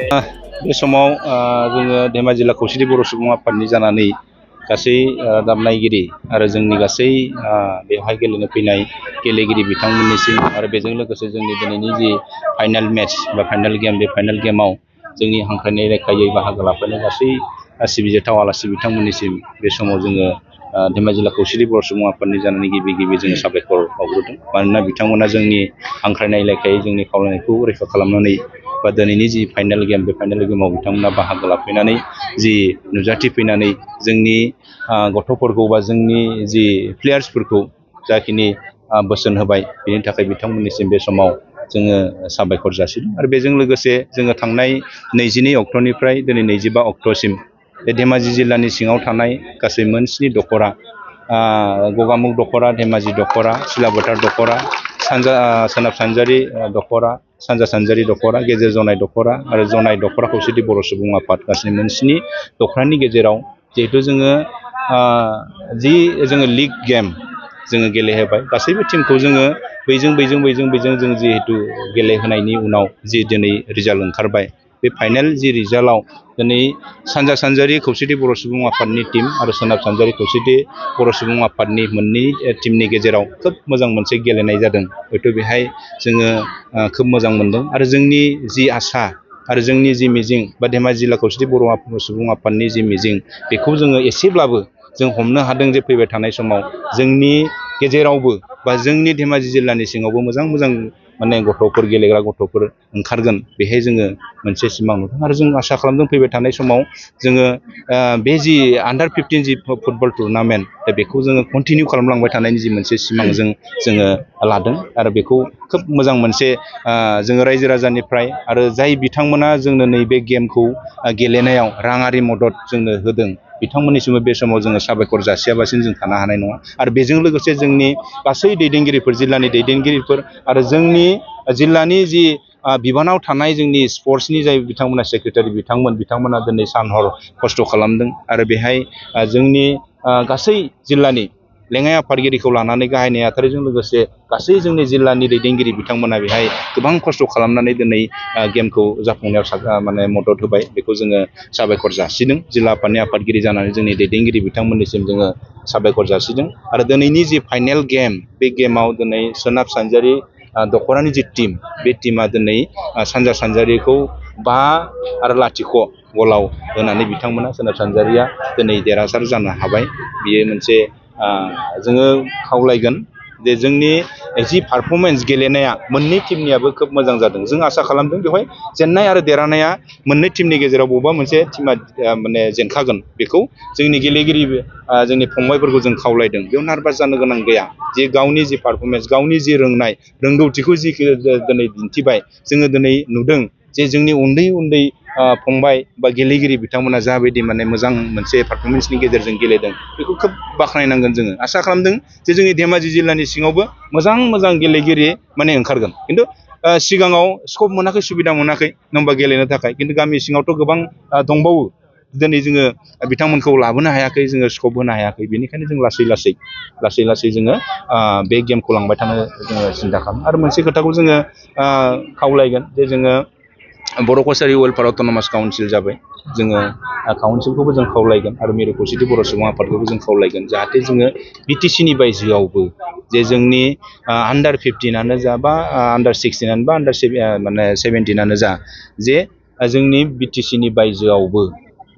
बे समाव जोङो धेमाजि जिल्ला खौसेथि बर' सुबुं आफादनि जानानै गासै दामनायगिरि आरो जोंनि गासै बेवहाय गेलेनो फैनाय गेलेगिरि बिथांमोननिसिम आरो बेजों लोगोसे जोंनि दिनैनि जि फाइनाल मेच बा फाइनाल गेम बे फाइनाल गेमाव जोंनि हांख्रायनाय लेखायै बाहागो लाफैनाय गासै सिबिजाथाव आलासि बिथांमोननिसिम बे समाव जोङो धेमाजि जिल्ला खौसेथि बर' सुबुं आफादनि जानानै गिबि जोङो साबायखर बावग्रोदों। मानोना बिथांमोना जोंनि हांख्रायनाय लेखायै जोंनि खावलायनायखौ रैखा खालामनानै बा दिनैनि जि फाइनाल गेम बे फाइनाल गेमाव बिथांमोना बाहागो लाफैनानै जि नुजाथिफैनानै जोंनि गथ'फोरखौ बा जोंनि जि प्लेयार्सफोरखौ जाखिनि बोसोन होबाय बेनि थाखाय बिथांमोननिसिम बे समाव जोङो साबायखर जासिदों। आरो बेजों लोगोसे जोङो थांनाय 22 अक्ट'निफ्राय दिनै 25 अक्ट'सिम बे धेमाजि जिल्लानि सिङाव थानाय गासै मोन 7 दख'रा गगामुग दख'रा, धेमाजि दख'रा, सिलाबोथार दख'रा, सोनाब सानजारि दख'रा, सानजा सानजारि दख'रा, गेजेर जनाय दख'रा आरो जनाय दख'रा खौसेथि बर' सुबुं आफाद गासै मोन 7 दख'रानि गेजेराव जिहेथु जोङो लिग गेम जोङो गेलेहोबाय गासैबो टीमखौ जोङो बैजों जों जिहेतु गेलेहोनायनि उनाव जि दिनै रिजाल्ट ओंखारबाय बे फाइनाल जि रिजाल्टआव दिनै सानजा सानजारि खौसेथि बर' सुबुं आफादनि टीम आरो सोनाब सानजारि खौसेथि बर' सुबुं आफादनि मोननै टीमनि गेजेराव खोब मोजां मोनसे गेलेनाय जादों। हयथ' बेहाय जोङो खोब मोजां मोनदों आरो जोंनि जि आसा आरो जोंनि जि मिजिं बा धेमाजि जिल्ला खौसेथि बर' सुबुं आफादनि जि मिजिं बेखौ जोङो एसेब्लाबो जों हमनो हादों जे फैबाय थानाय समाव जोंनि गेजेरावबो बा जोंनि धेमाजि जिल्लानि सिङावबो मोजां माने गथ'फोर गेलेग्रा गथ'फोर ओंखारगोन बेहाय जोङो मोनसे सिमां नुदों आरो जों आसा खालामदों फैबाय थानाय समाव जोङो बे जि आन्डार 15 जि फुटबल टुर्नामेन्ट दा बेखौ जोङो कन्टिनिउ खालामलांबाय थानायनि जि मोनसे सिमांजों जोङो लादों आरो बेखौ खोब मोजां मोनसे जोङो रायजो राजानिफ्राय आरो जाय बिथांमोना जोंनो नैबे गेमखौ गेलेनायाव राङारि मदद जोंनो होदों बिथांमोननिसिमबो बे समाव जोङो साबायखर जासियाबासिनो जों थानो हानाय नङा। आरो बेजों लोगोसे जोंनि गासै दैदेनगिरिफोर जिल्लानि दैदेनगिरिफोर आरो जोंनि जिल्लानि जि बिबानाव थानाय जोंनि स्पर्ट्सनि जाय बिथांमोना सेक्रेटारि बिथांमोना दिनै सान हर खस्थ' खालामदों आरो बेहाय जोंनि गासै जिल्लानि लेङाइ आफादगिरिखौ लानानै गाहाय नेहाथारिजों लोगोसे गासै जोंनि जिल्लानि दैदेनगिरि बिथांमोना बेहाय गोबां खस्थ' खालामनानै दिनै गेमखौ जाफुंनायाव माने मदद होबाय बेखौ जोङो साबायखर जासिदों। जिल्ला आफादनि आफादगिरि जानानै जोंनि दैदेनगिरि बिथांमोननिसिम जोङो साबायखर जासिदों आरो दिनैनि जि फाइनाल गेम बे गेमाव दिनै सोनाब सानजारि दख'रानि जि टीम बे टीमा दिनै सानजा सानजारिखौ 5-0 गलाव होनानै बिथांमोना सोनाब सानजारिया दिनै देरहासार जानो हाबाय। बियो मोनसे जोङो खावलायगोन जे जोंनि जि पारफरमेन्स गेलेनाया मोननै टीमनियाबो खोब मोजां जादों। जों आसा खालामदों बेवहाय जेननाय आरो देरहानाया मोननै टीमनि गेजेराव बबेबा मोनसे टीमा माने जेनखागोन बेखौ जोंनि गेलेगिरि जोंनि फंबायफोरखौ जों खावलायदों बेयाव नार्भास जानो गोनां गैया। जे गावनि जि पारफरमेन्स गावनि जि रोंगौथिखौ जि दिनै दिन्थिबाय जोङो दिनै नुदों जे जोंनि उन्दै फंबाय बा गेलेगिरि बिथांमोना जाबायदि माने मोजां मोनसे पारफरमेन्सनि गेजेरजों गेलेदों बेखौ खोब बाख्नायनांगोन। जोङो आसा खालामदों जे जोंनि धेमाजि जिल्लानि सिङावबो मोजां गेलेगिरि माने ओंखारगोन। खिन्थु सिगाङाव स्कप मोनाखै सुबिदा मोनाखै नम्बा गेलेनो थाखाय खिन्थु गामि सिङावथ' गोबां दंबावो दिनै जोङो बिथांमोनखौ लाबोनो हायाखै जोङो स्कप होनो हायाखै बेनिखायनो जों लासै जोङो बे गेमखौ लांबाय थानो जोङो सिन्था खालामो। आरो मोनसे खोथाखौ जोङो खावलायगोन जे जोङो बर' कसारि वेलफेयार अट'नमास काउन्सिल जाबाय जोङो काउन्सिलखौबो जों खावलायगोन आरो मिरु खौसेथि बर' सुबुं आफादखौबो जों खावलायगोन जाहाथे जोङो बिटिसिनि बायजोआवबो जे जोंनि आन्डार 15 जा बा आन्डार 16 बा आन्डार 17 जा जे जोंनि बिटिसिनि बायजोआवबो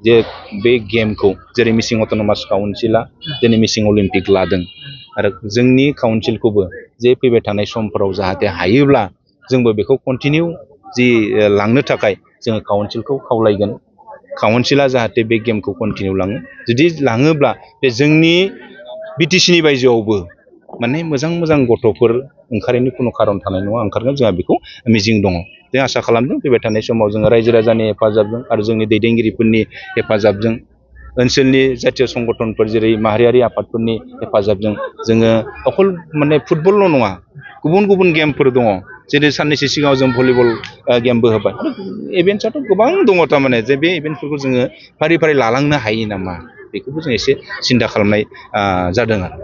जे बे गेमखौ जेरै मिसिं अट'नमास काउन्सिला दिनै मिसिं अलिम्पिक लादों आरो जोंनि काउन्सिलखौबो जे फैबाय थानाय समफोराव जाहाथे हायोब्ला जोंबो बेखौ कन्टिनिउ जि लांनो थाखाय जोङो काउन्सिलखौ खावलायगोन। काउन्सिला जाहाथे बे गेमखौ कन्टिनिउ लाङो जुदि लाङोब्ला बे जोंनि बिटिसिनि बायजोआवबो माने मोजां गथ'फोर ओंखारैनि खुनु खारन थानाय नङा ओंखारगोन जोंहा बेखौ मिजिं दङ। जों आसा खालामदों फैबाय थानाय समाव जोङो रायजो राजानि हेफाजाबजों आरो जोंनि दैदेनगिरिफोरनि हेफाजाबजों ओनसोलनि जातीय संगठनफोर जेरै माहारियारि आफादफोरनि हेफाजाबजों जोङो अकल माने फुटबलल' नङा गुबुन गेमफोर दङ जेरै साननैसो सिगाङाव जों भलिबल गेमबो होबाय इभेन्टसाथ' गोबां दङ थारमाने जे बे इभेन्टफोरखौ जोङो फारि लालांनो हायो नामा बेखौबो जों एसे सिन्था खालामनाय जादों आरो